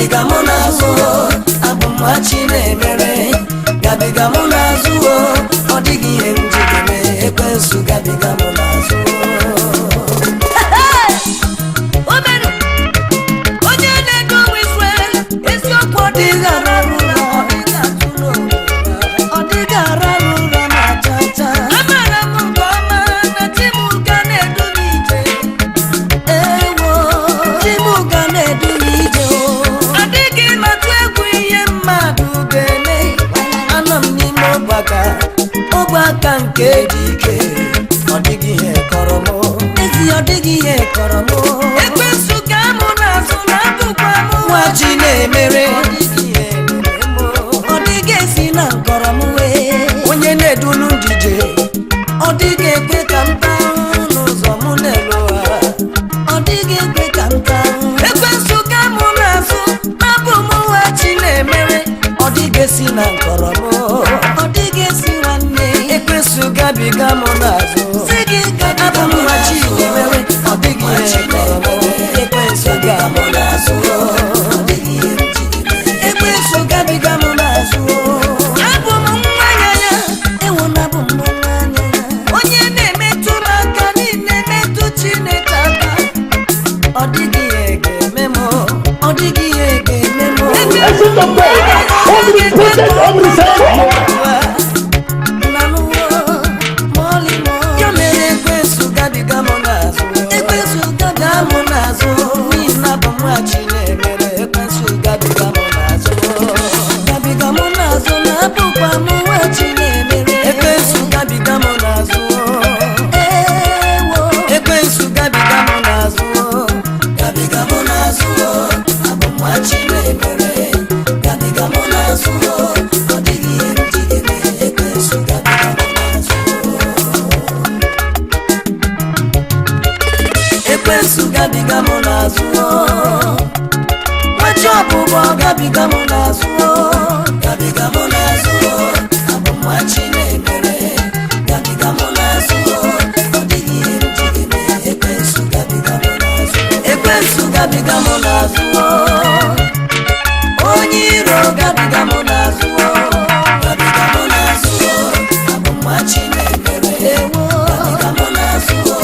Gabiga mụ n'azụ o, abụ m nwa Chinemere. Gabiga mụ n'azụ o, ọ dịghị ihe m ji ga-eme. Ekwensu, gabiga mụ n'azụ o. Omeru, onye na-edu ụmụ Israel, eziokwu, Ọ dịghị arahụ ụra, ọ dịghị arahụ ụra ma cha cha. Amaara m nke ọma na chi m ga na-edu m ije. Ewo, chi m ga na-edu m ije o. Adịghị m atụ egwu ihe mmadụ ga-eme. Anọ m n'ime ọgbakọ, ogwe aka nke dị ike. Ọ dịghị ihe kọrọ m, ezi ọ dịghị ihe kọrọ m. Ekwensu ka mụ n'azụ na abụkwa m Nwa chi na-emere, ọ dịghị ihe mere m. Ọ dịghị esi na nkọrọ m wee. Onye na-edulu njije, ọ dịghị ekwe ka m taa ahụhụ n'ụzọ mụ na-elu ụwa. Ọ dịghị ekwe ka m taa ahụhụ. Ekwensu ka mụ n'azụ abụ m nwa chi na-emere. Ọ dịghị esi na nkọrọ m, ọ dịghị esi nwanne. Ekwensu, gabiga m n'azụ. Si gị gabiga Abụ m m nwa chi n'azụ. na-emere, ọ dịghị ihe kọrọ m. Ekwensu, gabiga m n'azụ. Ekwensu, gabiga m n'azụ. Abụ m nwa ya ya. Ewo na abụ m nwa anya ya. Onye na-emetụ m aka niile metụ Chineke aka. Ọ dịghị ihe ga-eme m, ọ dịghị ihe ga-eme m. Ancient of days, omnipotent, omniscient God. Ya mere ekwensu, gabiga m n'azụ. Ekwensu, gabiga m n'azụ, n'ihi na abụ m nwa Chinemere. Ekwensu, gabiga m n'azụ. Gabiga m n'azụ na abụkwa m nwa Chinemere. Ekwensu, gabiga m n'azụ. Ewo, ekwensu, gabiga m n'azụ. Gabiga m n'azụ, abụ m nwa Chinemere. Gabiga m n'azụ, ọ dịghị ihe m ji ga-eme. Ekwensu, gabiga m n'azụ. Ekwensu, gabiga m n'azụ o. Nwachi ọbụbọ, gabiga m n'azụ o. Gabiga m n'azụ o. Abụ m nwa Chinemere. Gabiga m n'azụ o. Ọ dịghị ihe m ji ga-eme. Ekwensu, gabiga m n'azụ o. Ekwensu, gabiga m n'azụ o. Onye iro, gabiga m n'azụ o. Gabiga m n'azụ o. Abụ m nwa Chinemere. Gabiga m n'azụ o.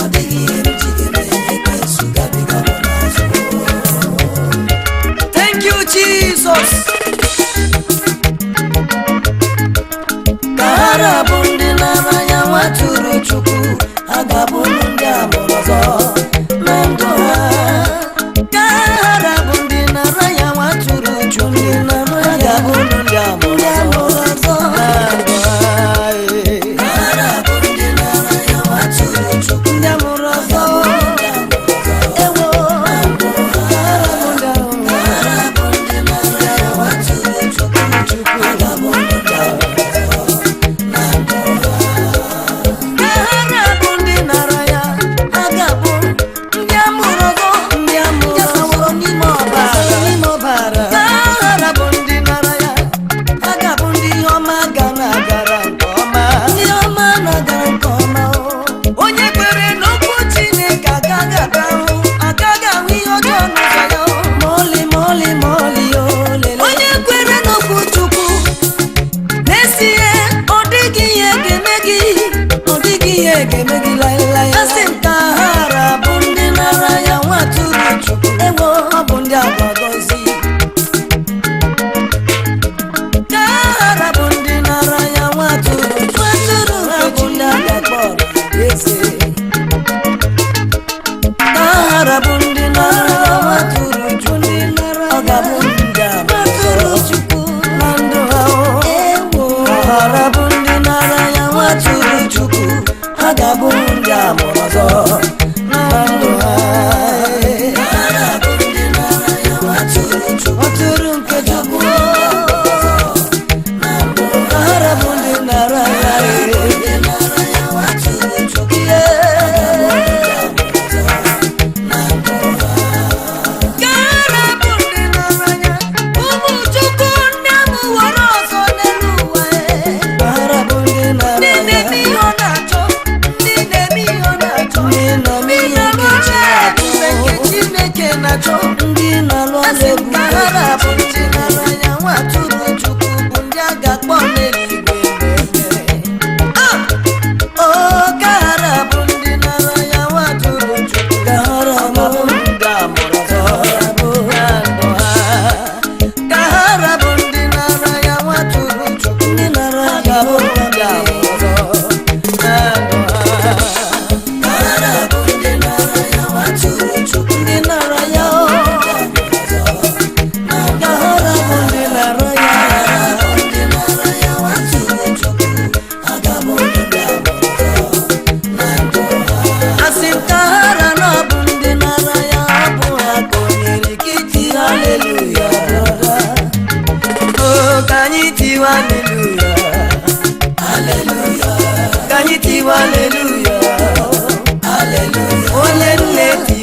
Ọ dịghị ihe m ji ga-eme. Ekwensu, gabiga m n'azụ o. Thank you, Jesus. Ka ha rabụ ndị nara ya nwa tụrụ Chukwu, ha ga-abụ ndị amụrụ ọzọ na ndụ ha. Ka ha rabụ ndị nara ya nwa tụrụ Chukwu, ndị nara ha ga-abụ ndị amụrụ ọzọ na ndụ ha. Ka ha rabụ ndị nara ya nwa tụrụ Chukwu, ndị amụrụ ọzọ. Ewo, ka ha rabụ ndị amụrụ ọzọ. Ha ga-abụ ndị amụrụ ọzọ. Ka ha na-abụ ndị nara ya, ha ga-abụ ndị amụrụ ọzọ, Ndị amụrụ ndị asaworo n'ime ọbara. N'ime ọbara. Ka ha na-abụ ndị nara ya, Ha ga-abụ ndị ihe ọma ga na-agara nke ọma. Ndị ọma na-agara nke ọma o. Onye kwere n'okwu Chineke agaghị ata ahụhụ, agaghị ahụ ihe ọjọọ n'ụzọ ya o. Ma ọlị, ma ọlị, ma ọlị, o lele. Onye kwere n'okwu Chukwu, n'ezie ọ dịghị ihe ga-eme gị. Ọ dịghị ihe ga-eme gị laịlaị. Asị m ka ha rabụ ndị nara ya nwa tụrụ Chukwu. Ewo, ọ bụ ndị a ga-agọzi. Ka ha Rabụ ndị nara ya nwa tụrụ Chukwu. Ha bụ ndị a ga-akpọ eze. Ka ha rabụ ndị nara ya nwa tụrụ Chukwu. Ọ ga-abụ ndị a tụrụ Chukwu na ndụ ha o. Ka ha rabụ ndị nara ya nwa tụrụ Chukwu. Ha ga-abụ ndị a mụrụ ọzọ na ndụ ha. Atụrụ nke Chukwu. Ka ha rabụ ndị nara ya. Ka ha rabụ ndị nara ya, ụmụ Chukwu, ndị amụworo ọzọ n'elu ụwa e. Ka ha rabụ ndị nara Ndị ya. na-eme ihe ọ na-achọ, ndị na-eme ihe ọ na-achọ, Ndị na-eme ndị ihe na-arụ nke ọrụ ebube nke Chineke na-achọ. Ndị na-alụ ọrụ Asị m ka ebube.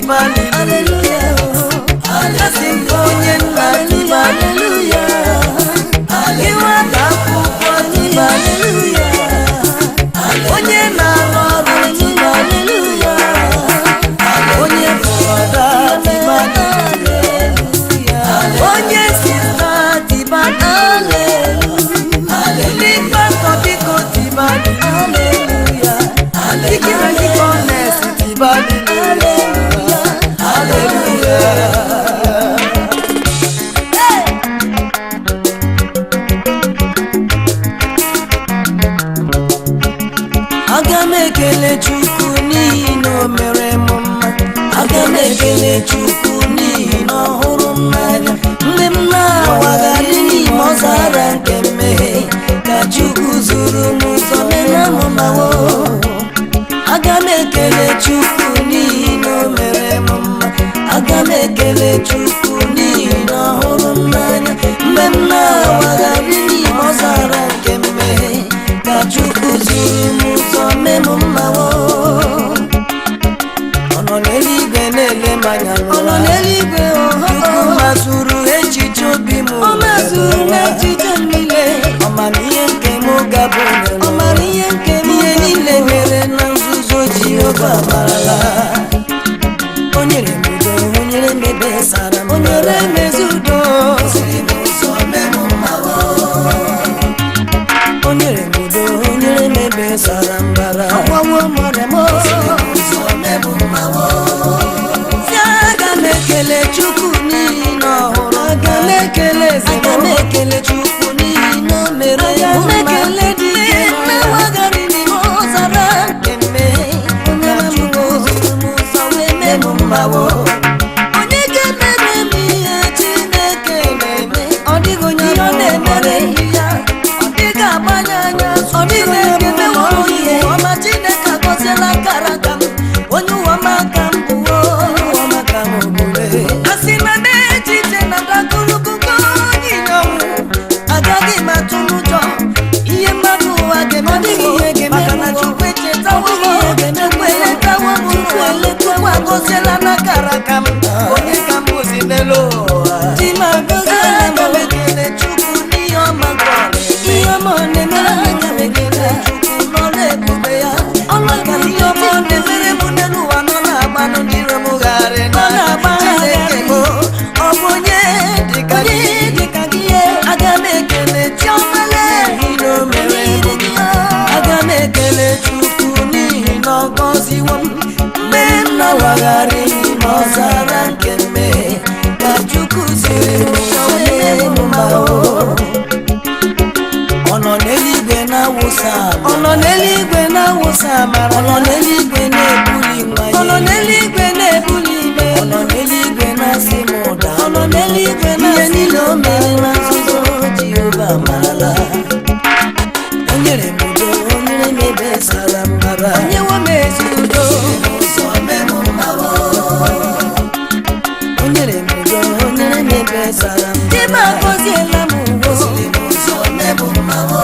tiba haleluya. Asị m onye nna tiba haleluya. Gị nwata akwụkwọ tiba haleluya. Onye na-arụ ọrụ tiba haleluya. Onye brọda tiba haleluya. Onye sista tiba haleluya. Ndị pastọ biko tiba haleluya. Dikere dikones tiba haleluya. Haleluya. Aga m ekele Chukwu n'ihi na o mere m mma. Aga m ekele Chukwu n'ihi na ọ hụrụ m n'anya. Mgbe m na-awagharị n'ime ọzara nke mmehie, ka Chukwu zuru m ụzọ mere m mmawo. Aga m ekele Chukwu n'ihi na o mere m mma. Aga m ekele Chukwu n'ihi na ọ hụrụ m n'anya. Mgbe m na-awagharị n'ime ọzara nke mmehie, ka Chukwu zuru m ụzọ mee m mmawo. Ọ nọ n'eluigwe na-ele m anya n'ụwa. Ọ nọ n'eluigwe. Chukwu mazuru echiche obi m. Ọ mazuru echiche m niile. Ọ mara ihe nke m ga-abụ. Ọ mara ihe nke m. Ihe niile mere na nzuzo Jehova marala. O nyere m udo, o nyere m ebe sara m. O nyere m ezi udo. Ziri m ụzọ mee m mmawo. O nyere m udo, o nyere m ebe sara mbara. Agwawo m ọrịa m. Ziri m ụzọ mee m mmawo. Si aga m ekele Chukwu n'ihi na ọ hụrụ. Aga m ekele eze m. Aga m ekele Chukwu n'ihi na o mere ya mma. Aga m ekele dike na-awagharị n'ime ọzara nke mmehie. Ka Chukwu zuru m ụzọ wee mee m mmawo. Onye ga-emere m ihe Chineke na-eme? Ọ dịghị onye ọ na-emere ya. Ọ dịghị agbanye anya. Ọ dịghị ekemeworo ihe ọma. Chineke agọziela akara aka m. Onye ụwa m aka m bụwo. Onye ụwa m aka m bụwe. A sị na m echiche na ndagwurugwu onyinye ọnwụ, agaghị m atụ n'ụjọ ihe mmadụ ụwa ga-eme. Ọ dịghị ihe ga-eme maka na Chukwu echetawo m. Chukwu eletawo m. Chukwu eletawo, agọziela n'akara aka m. Onye ka m bụzi n'elu ụwa? Chi m agọziela m. Aga m ekele Chukwu n'ihe ọma nke ọ na-eme. Ihe ọma ọ na-eme. Aga m ekele Chukwu n'ọrụ ebube ya. Ọnụ ihe ọma ọ na-emere m n'elu ụwa nọ na-agbanụ ndị iro m gharị na Chineke m. Ọ bụ onye dịka gị, dịka gị. Aga m ekele Chiọmale n'ihi na o mere m. Aga m ekele Chukwu n'ihi na ọ gọziwo m. Mgbe m na-awagharị n'ime ọzara nke mmehie, ka Chukwu ziri m ụzọ wee mee m mma. Ọ nọ n'eluigwe na-awụsa amara. Ọ nọ n'eluigwe na-awụsa amara. Ọ nọ n'eluigwe na-ebuli nwa ya. Ọ nọ n'eluigwe na-ebuli ime. Ọ nọ n'eluigwe na-asị m ụda. Ọ nọ n'eluigwe na-asị ihe niile o mere na nzuzo Jehova marala. O nyere m udo, o nyere m ebe sara mbara. Onyewo m ezi udo. Ụzọ mee m mmawo. O nyere m udo, o nyere m ebe sara mbara. Di m agọziela m uwe. Ụzọ mee m mmawo.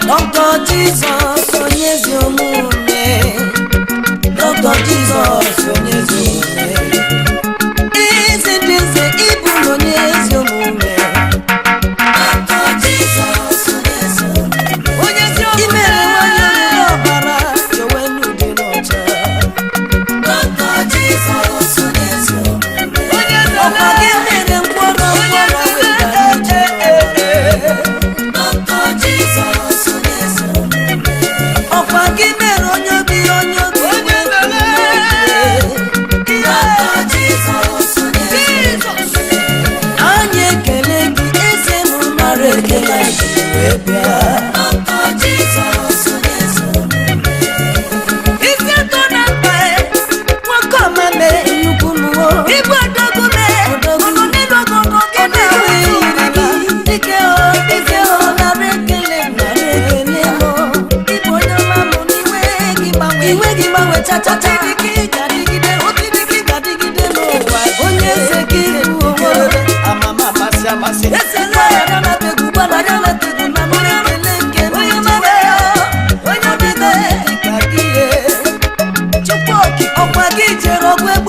Dr. Jizọs onye ezi omume. Dr. Jizọs onye ezi omume. Eze dị eze, ịbụ na onye ezi omume. Dr. Jizọs onye ezi omume. Onye ezi omume. I mere nwanyị oriri ọbara jowe n'ụdị n'ọcha. Dr. Jizọs onye ezi omume. Ọkwa gị mere mkpọrọ mkpọrọ wee gaa ije. Dr. Jizọs onye ezi omume. Ọkwa gị mere onye obi onye obi onye Dr. Jizọs onye ezi omume. Anyị ekele gị eze m nara ekele anyị wee bịa. Dr. Jizọs onye ezi omume. Isi atọ na mkpa e, nwoke ọma mee nnukwu mmụọ. Ibu odogwu mee, ọnọ n'elu ogogo gị na-enwe yiri gị. Dike o, dike o, nara ekele m, nara ekele m o. Ịbụ onye ọma mụ n'iwe gị gbanwe. Iwe gị gbanwe cha cha cha. Otidike ga-adịgide, otidike ga-adịgide n'ụwa. Onye eze gị bụ onwe. Amama amasị amasị. Esela ya na na-ategwu gbara ya na-ategwu na nara ekele nke m. Onye ọma mee, onye ọma mee dịka gị. Chukwu okike, ọkwa gị jere ọgụ.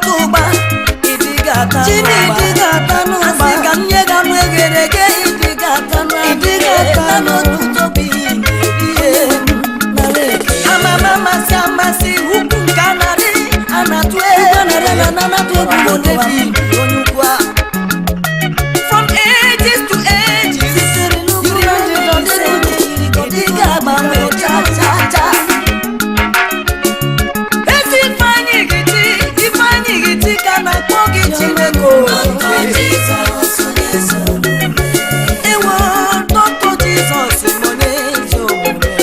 gwakọta ụgba ịdị ga-ata n'ụgba asị ka m nye gị anụ eghere eghe ịdị ga-ata n'otuto bụ ihe amama amasị amasị ukwu nke a narị a na-atụ egwu David onye ukwu a. From ages to ages, you remain the same. Ịdị ga-agbanwe cha cha cha. Ezi Ifeanyị gị Ifeanyị gị ka na-akpọ gị Chineke o. Ewo Dr. Jizọs onye ezi omume.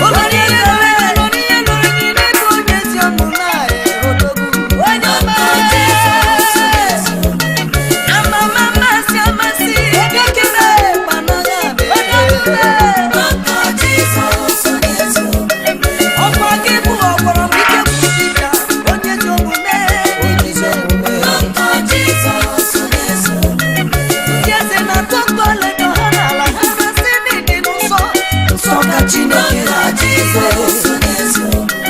Olórí elórí olórí elórí ní n'ebe onye ezi omume a odogwu. Onye ọma. Amama amasị amasị. Ekele kpanaga Ọkwa gị bụ ọgbọrọ m ike bụ dibịa onye ezi omume n'iji omume. Ndị eze na-atọ ntọala ha n'ala ha na-asị n'ịdị nsọ. Nsọ ka Chineke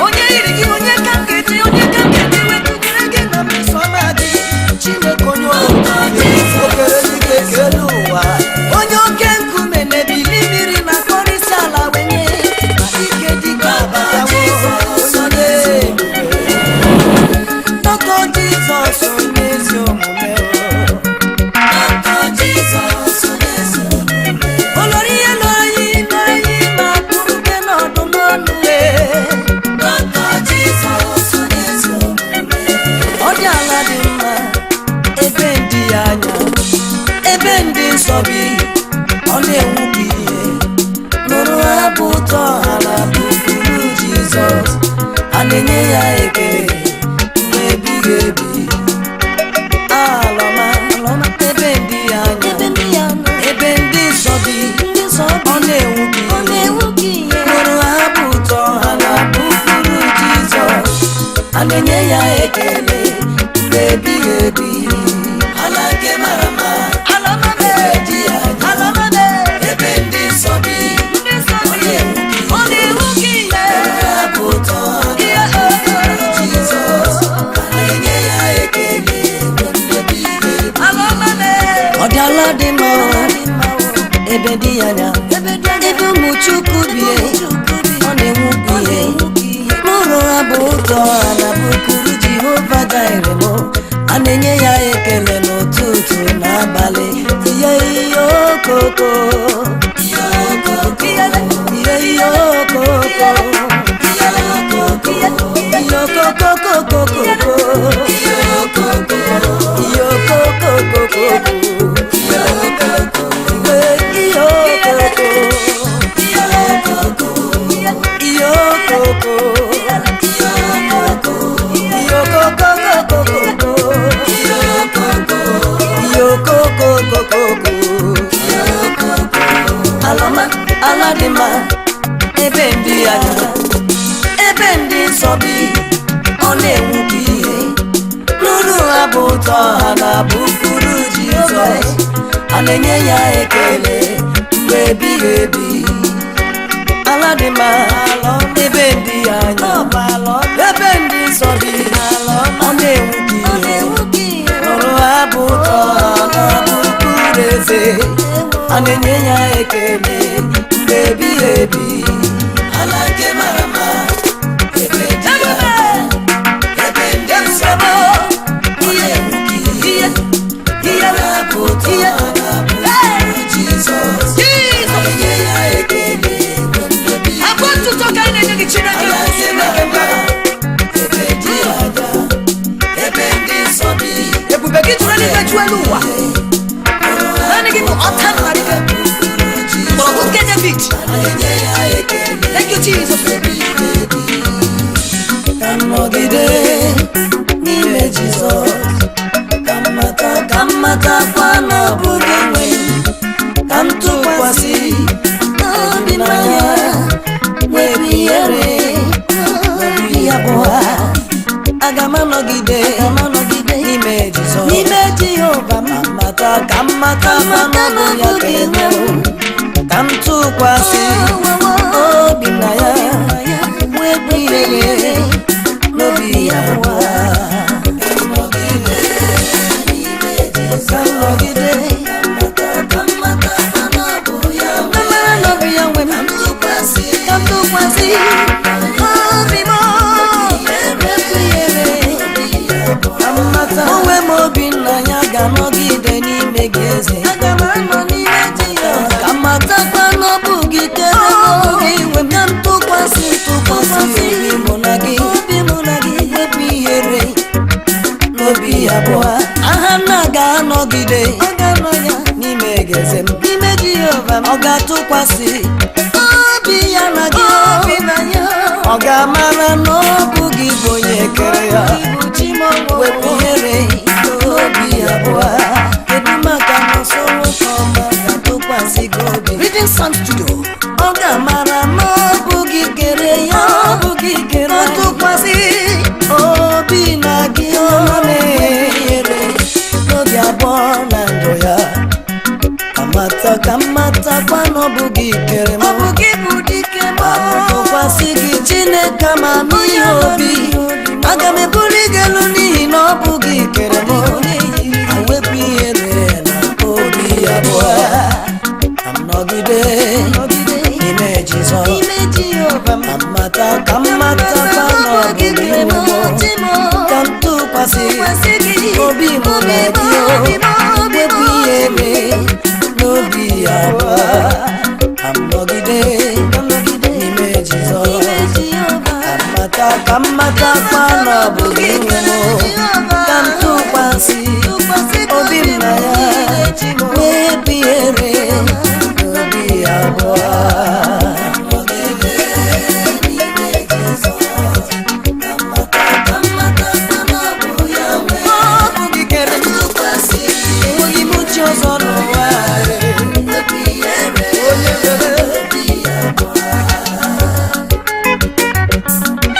onye yiri gị onye ka m ga-eji onye ka m ga-eji wetụnyere gị na mmeso ọma gị Chineke onye okere eluigwe kere ụwa onye oke nkume na-ebili mmiri na-akpọrịsị ala wenye ma ike dịka abatawo onye ebube. Dr. Jizọs onye ezi omume olórí elóyí lóyí máa kúrú gé n'ọdún mọ́nu ẹ̀. Ọ dị ala dị mma ebe ndị ya anya ebe ndị nsọ bi ọ na-enwu ka ihe nụrụ abụ ụtọ ha na-abụkuru Jizọs a na-enye ya ekele mgbe ebighị ebi alọma ebe ndị ya anya ebe ndị nsọ bi ọ na-enwu ka ihe nụrụ abụ ụtọ ha na-abụkuru Jizọs a na-enye ya ekele mgbe ebighị ebi ala nke mara mma ebe dị ya anya ebe ndị nsọ bi ọ na-enwu ka ihe abụ ụtọ ha na-abụkuru Jizọs a na-enye ya ekele mgbe ebighị ebi ọ dị ala dị mma ebe dị ya anya ebe ụmụ Chukwu bie ọ na-enwu ka ihe n'ụlọ abụ ụtọ a na-abụkuru Jehova gaire m a na-enye ya ekele n'ụtụtụ na abalị ihe ihe okoko ihe ihe okoko ihe okokokokokoko ihe okokokokoko ihe okoko ihe okoko ihe okokokokokoko alọma ala dị mma ebe ndị anya ebe ndị nsọ bi ọ na-enwu ka ihe n'ụlọ ha bụ ụtọ ha na-abụkuru Jizọs a na-enye ya ekele mgbe ebighị ebi ala dị mma ebe ndị anya ebe ndị nsọ bi ọ na-enwu ka ihe nụrụ abụ ụtọ ha na-abụkuru eze a na-enye ya ekele mgbe ebighị ebi ala nke mara mma ebe dị anya ebe ndị nsọ bi ọ na-enwu ka ihe ihe abụ ụtọ ha na-abụkuru Jizọs a na-enye ya ekele mgbe ebighị Abụ otuto ka anyị na-enye gị Chineke ala nke mara mma ebe dị anya ebe ndị nsọ bi ebube gị jụrụ eluigwe jụọ elu ụwa naanị gị bụ ọta mmalite mgbọrọgwụ nke David. Thank you, Jesus. Ka m nọgide n'ime Jizọs ka m mata ka m matakwa na ọ bụ gị nwe m ka m tụkwasị obi na ya nwere ihere nwere ya bụ ha aga m anọgide n'ime Jizọs n'ime Jehova m mata ka m mata na ọ bụ ya ka enwe m ka m tụkwasị obi na ya Wepụ ihere n'obi ya abụọ. Ka m nọgide, ka m mara na ọ bụ ya nwe m. Ka m tụkwasị obi m, wepụ ihere. Ka m mata onwe m, obi nna ya ga-anọgide n'ime gị, eze. Ka m matakwa na ọ bụ gị kere m, gị nwe m. Ka m tụkwasị obi mụ na gị, wepụ ihere n'obi abụọ. Aha nna ga-anọgide n'ime geze m, n'ime Jehova m. Ọ ga-atụkwasị obi ya na gị, ọ ga-amara na ọ bụ gị bụ onye kere ya. Wepụ ihere n'obi abụọ. Kedu maka na nwoke ọma ga-atụkwasị gị obi? Reading Sound Studio. Ọ ga-amara na ọ bụ gị kere ya, ọ bụ gị kere ọ tụkwasị obi na gị. Ọ na-ehere n'obi abụọ na ndụ ya. Ka mata, ka m matakwa na ọ bụ gị kere m, Ọ bụ gị bụ dike m. tụkwasị gị, Chineke amamihe obi. Aga m ebuli gị elu n'ihi na ọ bụ gị kere m. Wepụ ihere na obi abụọ. Ka m nọgide n'ime Jizọs. N'ime Jehova m. Ka m mata, ka m matakwa na ọ bụ gị nwe m. Ka m tụkwasị obi m na gị, wepụ ihere n'obi abụọ. Ka m nọgide n'ime Jizọs. Ka m mata, ka m matakwa na ọ bụ gị nwe m. Ka m tụkwasị obi m na ya, wepụ ihere n'obi abụọ. Ọ bụ gị kere m. Enweghị m uche ọzọ n'ụwa. Onye nwere.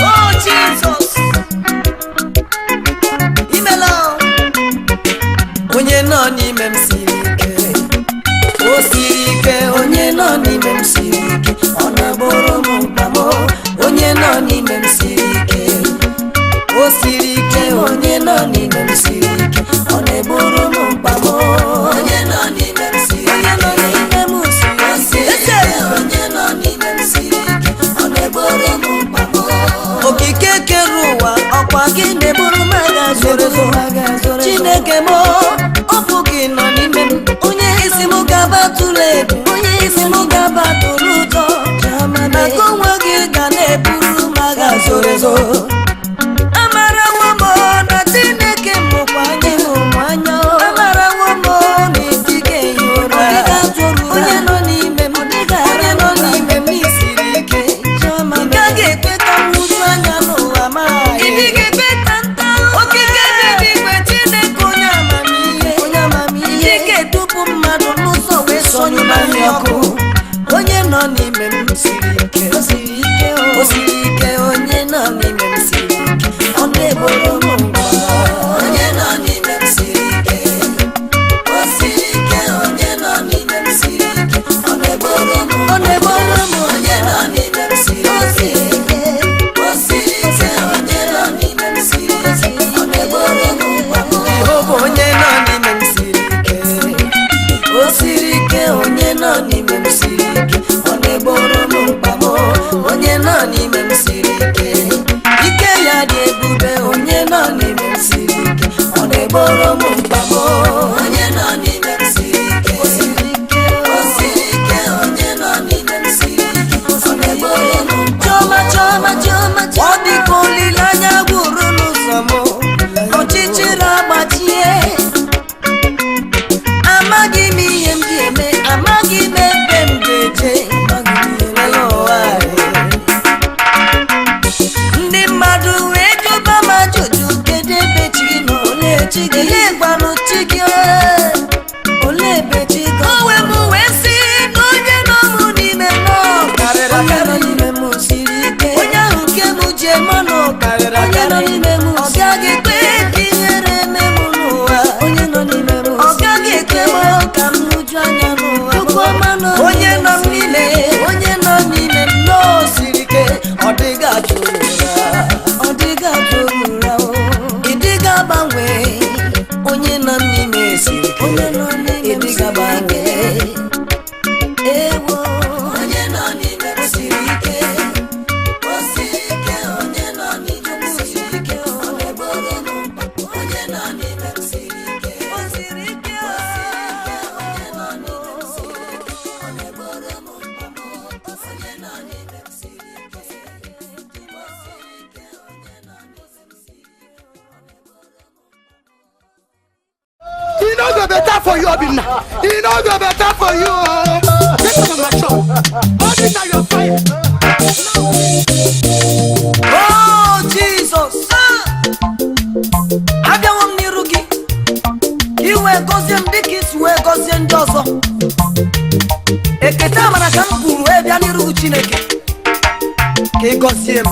Oh Jesus. Imela o. Onye nọ n'ime m siri ike, o siri ike. Onye nọ n'ime m siri ike, ọ na-agbụrụ m mkpa m. Onye nọ n'ime m siri ike, o siri ike. Onye nọ n'ime m siri ike, ọ na-egburu m mkpa m. Onye nọ n'ime m siri Onye nọ n'ime m siri ike. Onye nọ n'ime m siri ike, ọ na-egburu m mkpa m. Okike kere ụwa, ọkwa gị na-eburu m agha zoro ezo. Chineke m, ọ bụ gị nọ n'ime m. Onye isi m gaba tụrụ egwu, onye isi m gaba tụrụ ụjọ, maka onwe gị ga na-eburu m agha zoro ezo. Amarawo m na Chineke mụkwa anya, anya. Amarawo m na ịdịghị ehi ụra. Onye nọ n'ime m, onye nọ n'ime m siri ike. Ị gaghị ekwe ka m hụju anya n'ụwa m a. Ị dịghị ekwe ka nta. Okike dị n'igwe, Chineke onye amamihe, onye amamihe. Ị ga-edupu mmadụ n'ụzọ wee sọnyụ anya ọkụ. Onye nọ n'ime m siri ike, o siri ike, o siri ike. Onye nọ n'ime m siri ike, ọ na-egboro m mkpa. Onye nọ n'ime m siri ike, o siri ike. Onye nọ n'ime m siri ike, ọ na-egboro m, ọ na-egboro m. Onye nọ n'ime m siri ike, o siri ike. Onye nọ n'ime m siri ike, ọ na-egboro m mkpa. Jehova, onye nọ n'ime m siri ike, o siri ike. Onye nọ n'ime m siri ike, ọ na-egboro m mkpa m. Onye nọ n'ime m siri ike, ike ya dị ebube. Onye nọ n'ime m siri ike, ọ na-egboro m mkpa m. Onye nọ n'ime m siri ike, o siri ike, o siri ike. Onye nọ n'ime m siri ike, ọ na-egboro m mkpa. Chioma, chioma, chioma, Ọ dị ka olileanya gwụrụ n'ụzọ m, ọchịchịrị agbachie. Amaghị m ihe m ga-eme, amaghị m ebe m ga-eje n'ụwa a. Ndị mmadụ wee jụba m ajụjụ, kedu ebe chi gị nọ, olee chi gị, olee gwanụ chi gị, olee ebe chi gị? O wee m wee sị na onye nọ m n'ime m Karịrị onye nọ n'ime m siri ike, onye ahụ nke m ji eme ọnụ karịrị. Onye nọ n'ime m ọ gaghị ekwe ka ihere mee m n'ụwa. Onye nọ n'ime m Ọ gaghị ekwe m ka m hụju anya n'ụwa. Chukwu ọma nọ Onye nọ m n'ime, onye nọ n'ime m n'o siri ike, ọ dịghị ajụ. Better for you, Obinna. E no go better for you. Oh. Get out of my shop. Obinna, you're fired. Oh, Jizọs, abịawo m n'iru gị ka ị wee gọzie m dịka isi wee gọzie ndị ọzọ. Ekete amara ka m kwuru wee bịa n'iru gị, Chineke, ka ị gọzie m.